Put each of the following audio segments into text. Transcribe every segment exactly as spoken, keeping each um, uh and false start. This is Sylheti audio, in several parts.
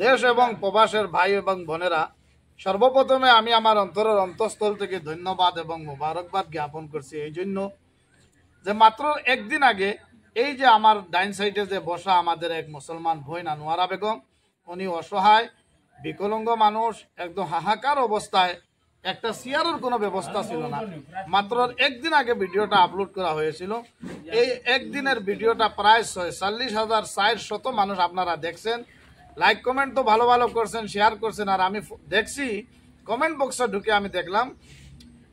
দেশ এবং প্রবাসের ভাই এবং বোনেরা, সর্বপ্রথমে আমি আমার অন্তরের অন্তঃস্থল থেকে ধন্যবাদ এবং মোবারকবাদ জ্ঞাপন করছি এই জন্য যে মাত্র একদিন আগে এই যে আমার ডাইন সাইডে যে বসা আমাদের এক মুসলমান বোন আনোয়ারা বেগম, উনি অসহায়, বিকলাঙ্গ মানুষ, একদম হাহাকার অবস্থায়, একটা চেয়ারের কোনো ব্যবস্থা ছিল না। মাত্র একদিন আগে ভিডিওটা আপলোড করা হয়েছিল। এই একদিনের ভিডিওটা প্রায় ছয়চল্লিশ হাজার চারশত মানুষ আপনারা দেখছেন, লাইক কমেন্ট তো ভালো ভালো করছেন, শেয়ার করছেন। আর আমি ফ- দেখছি, কমেন্ট বক্সে ঢুকে আমি দেখলাম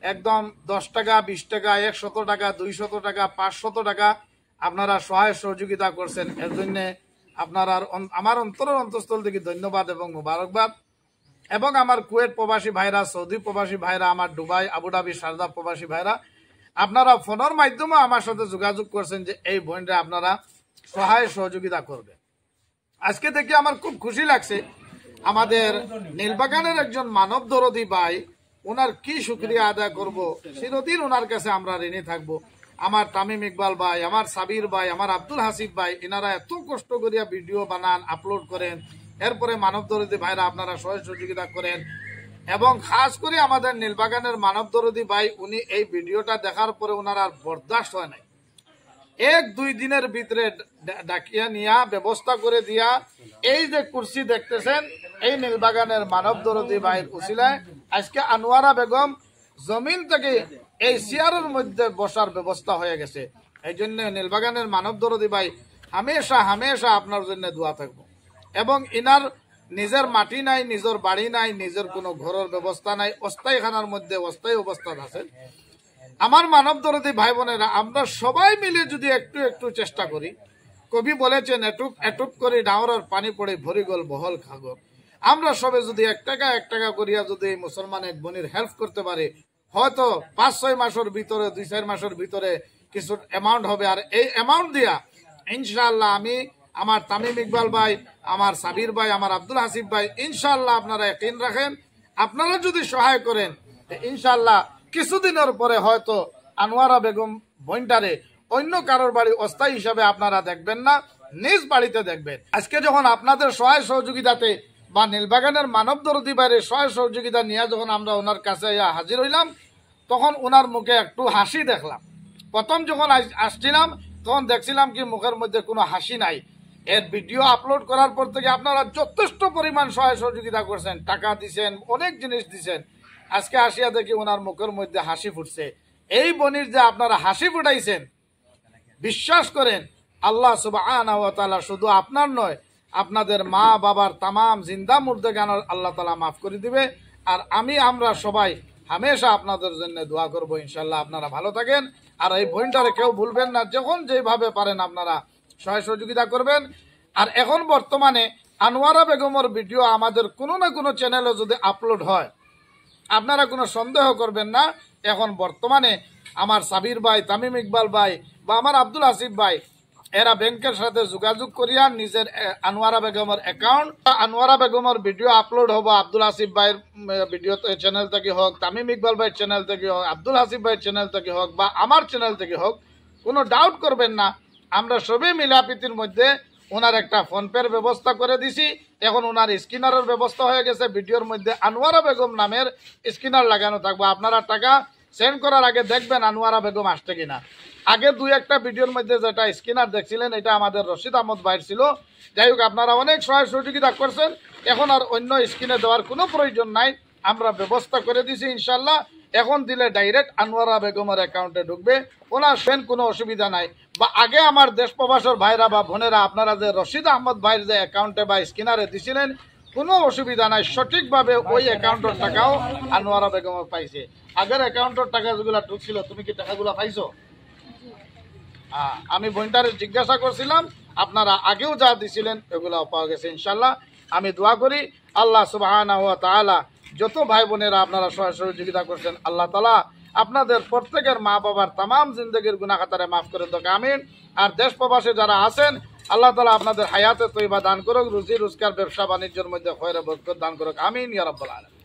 একদম দশ টাকা, বিশ টাকা, একশত টাকা, দুইশত টাকা, পাঁচশত টাকা আপনারা সহায় সহযোগিতা করছেন। এর জন্য আপনারা অন- আমার অন্তরের অন্তঃস্থল থেকে ধন্যবাদ এবং মোবারকবাদ। এবং আমার কুয়েত প্রবাসী ভাইরা, সৌদি প্রবাসী ভাইরা, আমার দুবাই, আবুধাবি, শারজা প্রবাসী ভাইরা, আপনারা ফোনের মাধ্যমে আমার সাথে যোগাযোগ করছেন যে এই বোনরা আপনারা সহায় সহযোগিতা করবেন। আজকে দেখে আমার খুব খুশি লাগছে। আমাদের নীলবাগানের একজন মানব দরদি ভাই, ওনার কি শুকরিয়া আদায় করব, চিরদিন ওনার কাছে আমরা ঋণী থাকব। আমার তামিম ইকবাল ভাই, আমার সাবির ভাই, আমার আব্দুল হাসিব ভাই, এনারা এত কষ্ট করিয়া ভিডিও বানান, আপলোড করেন, এরপরে মানব দরদি ভাইরা আপনারা সহায় সহযোগিতা করেন। এবং খাস করে আমাদের নীলবাগানের মানব দরদি ভাই, উনি এই ভিডিওটা দেখার পরে ওনার আর বরদাস্ত হয় নাই। এক দুই দিনের ভিতরে ডা- ডাকিয়া নিয়া ব্যবস্থা করে দিয়া এই যে কুরসি দেখতেছেন, এই নীলবাগানের মানব দরদি ভাইর উসিলায় আজকে আনোয়ারা বেগম জমিন থেকে এই চেয়ারের মধ্যে বসার ব্যবস্থা হয়ে গেছে। এই জন্য নীলবাগানের মানব দরদি ভাই হামেশা হামেশা আপনার জন্য দোয়া থাকবো। এবং ইনার নিজের মাটি নাই, নিজের বাড়ি নাই, নিজের কোনো ঘরের ব্যবস্থা নাই, অস্থায়ীখানার মধ্যে অস্থায়ী অবস্থাত আছে। আমার মানব দরদি ভাই বোনেরা, আমরা সবাই মিলে যদি একটু একটু চেষ্টা করি, কবি বলেছেন, "এটুপ এটুপ করি ডাঙরর পানি পড়ে ভরি গল বহল খাগর।" আমরা সবে যদি এক টাকা এক টাকা করিয়া যদি এই মুসলমান এক বনির হেল্প করতে পারি, হয়তো পাঁচ ছয় মাসের ভিতরে, দুই চার মাসের ভিতরে কিছু অ্যামাউন্ট হবে। আর এই অ্যামাউন্ট দিয়া ইনশাআল্লাহ আমি, আমার তামিম ইকবাল ভাই, আমার সাবির ভাই, আমার আব্দুল হাসিব ভাই, ইনশাআল্লাহ আপনারা ইয়াকিন রাখেন, আপনারা যদি সহায় করেন, তো ইনশাআল্লাহ কিছুদিনের পরে হয়তো আনোয়ারা বেগম বইনটারে অন্য কারোর বাড়ি অস্থায়ী হিসাবে আপনারা দেখবেন না, নিজ বাড়িতে দেখবেন। আজকে যখন আপনাদের সহায় সহযোগিতাতে বা নীলবাগানের মানব দরদি ভাইর সহায় সহযোগিতা নিয়ে যখন আমরা ওনার কাছে আইয়া হাজির হইলাম, তখন ওনার মুখে একটু হাসি দেখলাম। প্রথম যখন আস- আসছিলাম, তখন দেখছিলাম কি মুখের মধ্যে কোনো হাসি নাই। এর ভিডিও আপলোড করার পর থেকে আপনারা যথেষ্ট পরিমাণ সহায় সহযোগিতা করছেন, টাকা দিছেন, অনেক জিনিস দিছেন। আজকে আসিয়া দেখি ওনার মুখের মধ্যে হাসি ফুটছে। এই বনির যে আপনারা হাসি ফুটাইছেন, বিশ্বাস করেন, আল্লাহ সুবহানাহু ওয়া তাআলা শুধু আপনার নয়, আপনাদের মা বাবার তামাম জিন্দা মুর্দেগানর আল্লাহ তাআলা মাফ করে দিবে। আর আমি, আমরা সবাই হামেশা আপনাদের জন্য দোয়া করব। ইনশাআল্লাহ আপনারা ভালো থাকেন। আর এই বইনটারে কেউ ভুলবেন না, যখন যেভাবে পারেন আপনারা সহায় সহযোগিতা করবেন। আর এখন বর্তমানে আনোয়ারা বেগমর ভিডিও আমাদের কোনো না কোনো চ্যানেলে যদি আপলোড হয়, আপনারা কোনো সন্দেহ করবেন না। এখন বর্তমানে আমার সাবির ভাই, তামিম ইকবাল ভাই বা আমার আব্দুল হাসিব ভাই, এরা ব্যাংকের সাথে যোগাযোগ করিয়া নিজের, এ, আনোয়ারা বেগমর অ্যাকাউন্ট, আনোয়ারা বেগমর ভিডিও আপলোড হবো আব্দুল হাসিব ভাইর, উম, ভিডিও তে-, চ্যানেল থেকে হোক, তামিম ইকবাল ভাইর চ্যানেল থেকে হোক, আব্দুল হাসিব ভাইর চ্যানেল থেকে হোক বা আমার চ্যানেল থেকে হোক, কোনো ডাউট করবেন না। আমরা সবে মিলাপিতির মধ্যে ওনার একটা ফোন পের ব্যবস্থা করে দিছি। এখন ওনার স্ক্যানারের ব্যবস্থা হয়ে গেছে। ভিডিওর মধ্যে আনোয়ারা বেগম নামের স্ক্যানার লাগানো থাকবো। আপনারা টাকা সেন্ড করার আগে দেখবেন আনোয়ারা বেগম আসছে কিনা। আগে দুই একটা ভিডিওর মধ্যে যেটা স্ক্যানার দেখছিলেন, এটা আমাদের রশিদ আহমদ ভাইর ছিল। যাই হোক, আপনারা অনেক সহায় সহযোগিতা করছেন। এখন আর অন্য স্ক্রিনে দেওয়ার কোনো প্রয়োজন নাই, আমরা ব্যবস্থা করে দিছি ইনশাল্লাহ। এখন দিলে ডাইরেক্ট আনোয়ারা বেগমের অ্যাকাউন্টে ঢুকবে, ওনার সেন কোনো অসুবিধা নাই। বা আগে আমার দেশ প্রবাসের ভাইরা বা বোনেরা, আপনারা যে রশিদ আহমদ ভাইর যে অ্যাকাউন্টে বা স্ক্যানারে দিছিলেন, কোনো অসুবিধা নাই, সঠিকভাবে ওই অ্যাকাউন্টের টাকাও আনোয়ারা বেগমে পাইছে। আগের অ্যাকাউন্টের টাকা যেগুলা ঢুকছিল, তুমি কি টাকাগুলা পাইছো? হ্যাঁ, আমি বইনটারে জিজ্ঞাসা করছিলাম, আপনারা আগেও যা দিছিলেন ওগুলাও পাওয়া গেছে ইনশাল্লাহ। আমি দোয়া করি আল্লাহ সুবহানাহু ওয়া তাআলা যত ভাই বোনেরা আপনারা সহায় সহযোগিতা করছেন, আল্লাহ তাআলা আপনাদের প্রত্যেকের মা বাবার তামাম জিন্দেগির গুনাহ খাতারে মাফ করে দেখ, আমিন। আর দেশ প্রবাসে যারা আছেন, আল্লাহ তাআলা আপনাদের হায়াতে তৈবা দান করুক, রুজি রোজগার, ব্যবসা বাণিজ্যের মধ্যে খয়রে বরকত দান করুক, আমিন ইয়া রাব্বাল আলামিন।